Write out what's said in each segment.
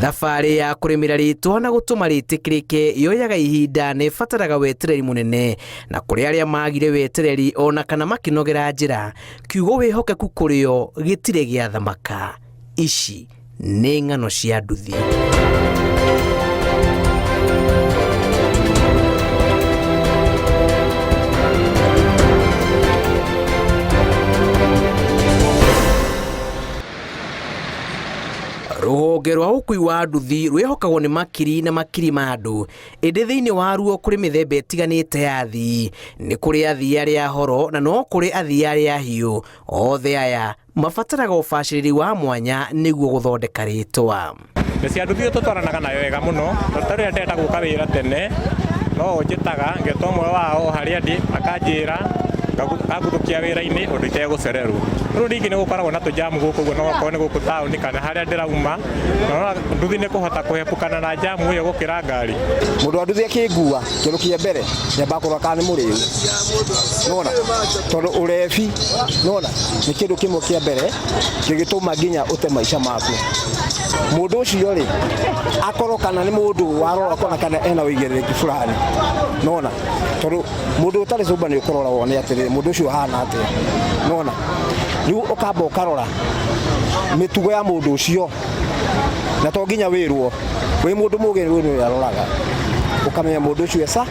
Thabarĩ ya kũrĩmĩra rĩtwa na gũtũma rĩtĩkĩrĩke yoyaga ihinda na ĩbataraga wetereri mũnene, na kũrĩ arĩa magire wetereri ona kana makĩnogera njĩra, kiugo wĩhokeku kũrĩ o gĩtirĩ gĩathamaka. Ici nĩ ng'ano cia nduthi. Rũhonge rwa ũkui wa nduthi rwĩhokagwo nĩ makiri na makiri ma andũ, ĩndĩ thĩinĩ waruo kũrĩ mĩthemba ĩtiganĩte ya athii. Nĩ kũrĩ athii arĩa ahoro na no kũrĩ athii arĩa ahiũ. Othe aya mabataraga ũbacĩrĩri wa mwanya nĩguo gũthondeka rĩtwa. Mbeca nduthi tũtwaranaga nayo wega mũno, tondũ ta rĩrĩa ndĩrenda gũka wĩra tene, no ũnjĩtaga ngeta ũmwe wao o harĩa ndĩ, akanjĩra akanguthũkia wĩra-inĩ ũndũ itegũcererwo. Rĩu ningĩ nĩ gũkoragwo na tũjamu gũkũ ũguo no okorwo nĩ gũkũ taũni kana harĩa ndĩrauma, na nduthi nĩ kũhota kũhepũkana na jamu ĩyo gũkĩra ngari. Mũndũ wa nduthi akĩngua kĩndũ kĩa mbere nyambaga kũrora kana nĩ mũrĩu, nĩwona, tondũ ũrebi, nĩwona, nĩ kĩndũ kĩmwe kĩa mbere kĩngĩtũma nginya ũte maica maku. Mũndũ ũcio rĩ, akorwo kana nĩ mũndũ warora ũkona kana ena ũigĩrĩrĩki fulani, nĩwona, tondũ mũndũ ũtarĩ sober nĩ ũkũrora wone atĩrĩrĩ, mũndũ ũcio ahana atĩa, nĩwona. Rĩu ũkamba ũkarora mĩtugo ya mũndũ ũcio, na to nginya wĩrwo, wĩ mũndũ mũgĩ nĩ aroraga ũkamenya mũndũ ũcio esa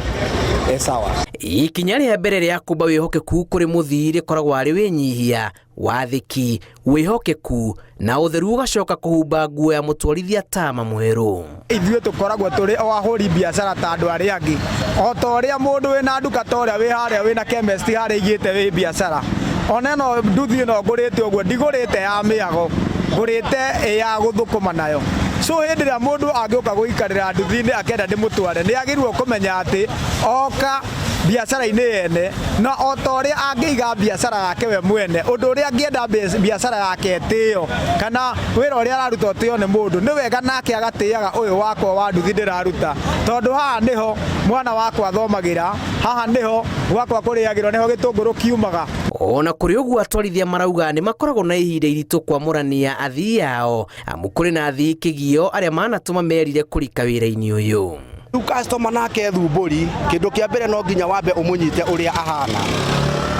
e sawa. Ikinya rĩa mbere rĩa kũmba wĩhokeku kũrĩ mũthii rĩkoragwo arĩ wĩnyihia, wathĩki, wĩhokeku na ũtheru ũgacoka kũhumba nguo ya mũtwarithia tama mwerũ. Ithuĩ tũkoragwo tũrĩ o ahũri biacara ta andũ arĩa angĩ, o ta ũrĩa mũndũ wĩna nduka ta ũrĩa wĩ harĩa wĩna chemist harĩa aigĩte wĩ biacara. Ona ĩno nduthi ĩno ngũrĩte ũguo ndigũrĩte ya mĩago, ngũrĩte ĩ ya gũthũkũma nayo. So hĩndĩ ĩrĩa mũndũ angĩũka gũikarĩra nduthi-inĩ akĩenda ndĩmũtware, nĩ agĩrĩirwo kũmenya atĩ oka biacara-inĩ yene, na o ta ũrĩa angĩiga biacara yake we mwene, ũndũ ũrĩa angĩenda biacara yake ĩtĩo, kana wĩra ũrĩa araruta ũtĩo nĩ mũndũ, nĩ wega nake agatĩaga ũyũ wakwa wa nduthi ndĩraruta, tondũ haha nĩho mwana wakwa athomagĩra, haha nĩho gwakwa kũrĩagĩrwo, nĩho gĩtũngũrũ kiumaga. Ona kũrĩ ũguo atwarithia marauga nĩ makoragwo na ihinda iritũ kwamũrania athii ao, amu kũrĩ na athii kĩgio arĩa manatũma merire kũrika wĩra-inĩ ũyũ. Rĩu customer nake thumbũri, kĩndũ kĩa mbere no nginya wambe ũmũnyite ũrĩa ahana,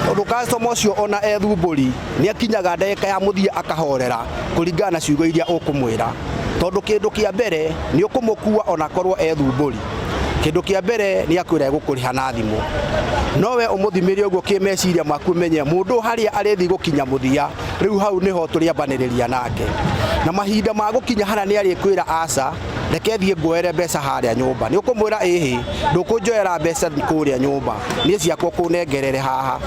tondũ customer ũcio ona e thumbũri nĩ akinyaga ndagĩka ya mũthia akahorera kũringana na ciugo iria ũkũmwĩra, tondũ kĩndũ kĩa mbere nĩ ũkũmũkua ona korwo e thumbũri, kĩndũ kĩa mbere nĩ akwĩra egũkũrĩha na thimũ, no we ũmũthimĩre ũguo kĩmeciria maku ũmenye mũndũ harĩa arĩthiĩ gũkinya mũthia, rĩu hau nĩho tũrĩambanĩrĩria nake, na mahinda ma gũkinya harĩa nĩ arĩkwĩra aca, reke thiĩ nguoere mbeca harĩa nyũmba, nĩ ũkũmwĩra ĩhĩ, ndũkũnjoera mbeca kũrĩa nyũmba, niĩ ciakwa ũkũnengerere haha.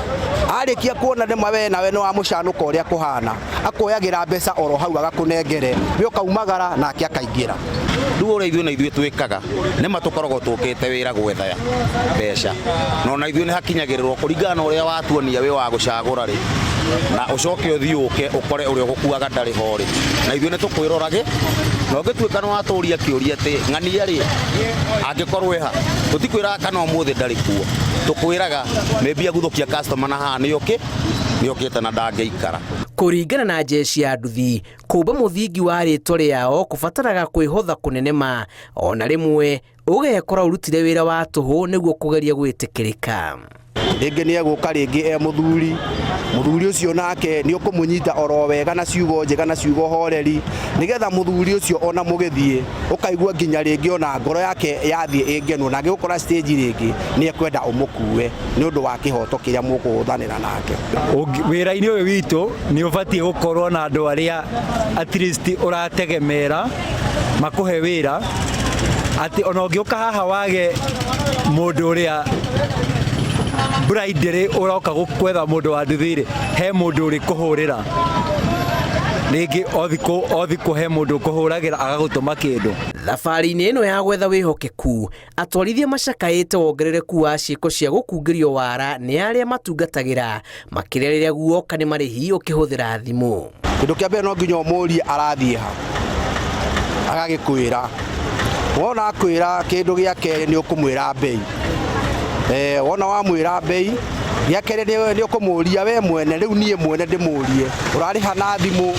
Arĩkia kuona nĩma we nawe nĩ wamũcanũka ũrĩa kũhana, akuoyagĩra mbeca oro hau agakũnengere, we ũkaumagara nake akaingĩra. Rĩu ũrĩa ithuĩ na ithuĩ twĩkaga, nĩma tũkoragwo tũkĩte wĩra gwetha mbeca, na ona ithuĩ nĩ hakinyagĩrĩrwo kũringana na ũrĩa watuonia wĩ wa gũcagũra rĩ, na ũcoke ũthiĩ ũke ũkore ũrĩa ũgũkuaga ndarĩ ho rĩ, na ithuĩ nĩ tũkwĩrorage, na ũngĩtuĩka nĩ watũria kĩũria atĩ ng'ania rĩ, angĩkorwo ĩha, tũtikwĩraga kana ũmũthĩ ndarĩ kuo, tũkwĩraga maybe aguthũkia customer na haha nĩ okĩte na ndangĩikara. Kũringana na jeshi ya nduthi, kũmba mũthingi wa rĩtwa rĩao kũbataraga kwĩhotha kũnene ma, ona rĩmwe ũgekora ũrutire wĩra wa tũhũ nĩguo kũgeria gwĩtĩkĩrĩka. Rĩngĩ nĩ egũka rĩngĩ e mũthuri, mũthuri ũcio nake nĩ ũkũmũnyita oro wega na ciugo njega na ciugo horeri, nĩgetha mũthuri ũcio ona mũgĩthiĩ ũkaigua nginya rĩngĩ ona ngoro yake yathiĩ ĩ ngenu, na angĩgũkora stage rĩngĩ nĩ ekwenda ũmũkue nĩ ũndũ wa kĩhoto kĩrĩa mũkũhũthanĩra nake. Wĩra-inĩ ũyũ witũ nĩ ũbatiĩ gũkorwo na andũ arĩa at least ũrategemera makũhe wĩra, atĩ ona ũngĩũka haha wage mũndũ ũrĩa blindly ũroka gwetha mũndũ wa nduthi rĩ, he mũndũ ũrĩkũhũrĩra rĩngĩ o thikũ o thikũ, he mũndũ ũkũhũragĩra agagũtũma kĩndũ. Thabarĩ-inĩ ĩno ya gwetha wĩhokeku, atwarithia macakaĩte wongerereku wa ciĩko cia gũkungĩrio wara nĩ arĩa matungatagĩra, makĩria rĩrĩa guoka nĩ marĩhi ũkĩhũthĩra thimũ. Kĩndũ kĩa mbere no nginya ũmũrie arathiĩ ha, agagĩkwĩra. Wona akwĩra kĩndũ gĩa kerĩ nĩ ũkũmwĩra mbei. Wona wamwĩra mbei, gĩa kerĩ nĩ ũkũmũria we mwene, rĩu niĩ mwene ndĩmũrie, ũrarĩha na thimũ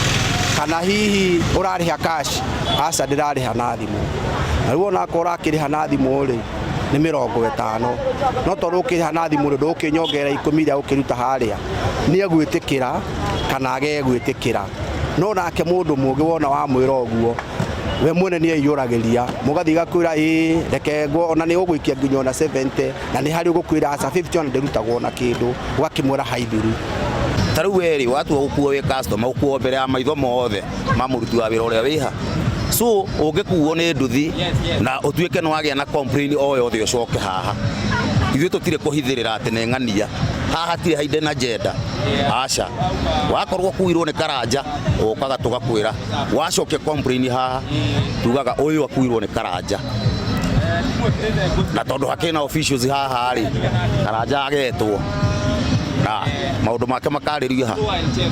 Kana hihi ũrarĩha cash? Aca, ndĩrarĩha na thimũ. Na rĩu onakorwo ũrakĩrĩha na thimũ rĩ, nĩ 50, no tondũ ũkĩrĩha na thimũ rĩ, ndũgũkĩnyongerera 10 iria ũkĩruta harĩa. Nĩ egwĩtĩkĩra kana age gwĩtĩkĩra, no nake mũndũ mũgĩ wona wamwĩra ũguo, we mwene nĩ eiyũragĩria, mũgathiĩ gakwĩra ĩĩ, reke ngwo ona nĩ ũgũikia nginya ona 70, na nĩ harĩ ũgũkwĩra aca, 50 ona ndĩrutagwo na kĩndũ, ũgakĩmwĩra haithiru. Ta rĩu we rĩ, watua gũkuo wĩ customer, ũkuo mbere ya maitho mothe ma mũruti wa wĩra ũrĩa wĩha. So ũngĩkuo nĩ nduthi na ũtuĩke nĩ wagĩa na complain o yothe, ũcoke haha. Ithuĩ tũtirĩ kũhithĩrĩra atĩ nĩ ng'ania haha, hatirĩ hidden agenda, aca. Wakorwo ũkuirwo nĩ karanja, ũkaga tũgakwĩra. Wacokia complain haha, tugaga ũyũ akuirwo nĩ karanja, na tondũ hakĩrĩ na officials haha rĩ, karanja agetwo na maũndũ make makarĩrio ha.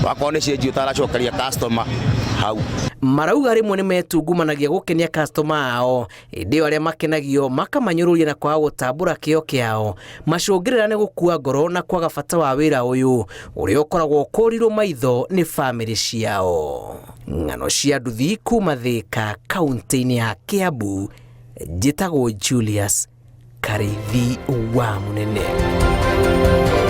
Wakorwo nĩ cĩnji ũtaracokeria customer hau. Marauga rĩmwe nĩ metungumanagia gũkenia customer ao, ĩndĩ ĩyo arĩa makenagio makamanyũrũria na kwaga gũtambũra kĩo kĩao. Macũngĩrĩra nĩ gũkua ngoro na kwaga bata wa wĩra ũyũ ũrĩa ũkoragwo ũkũrirwo maitho nĩ bamĩrĩ ciao. Ng'ano cia nduthi kuma Thĩka, kaunti-inĩ ya Kiambu, njĩtagwo Julius Karithi wa Mũnene.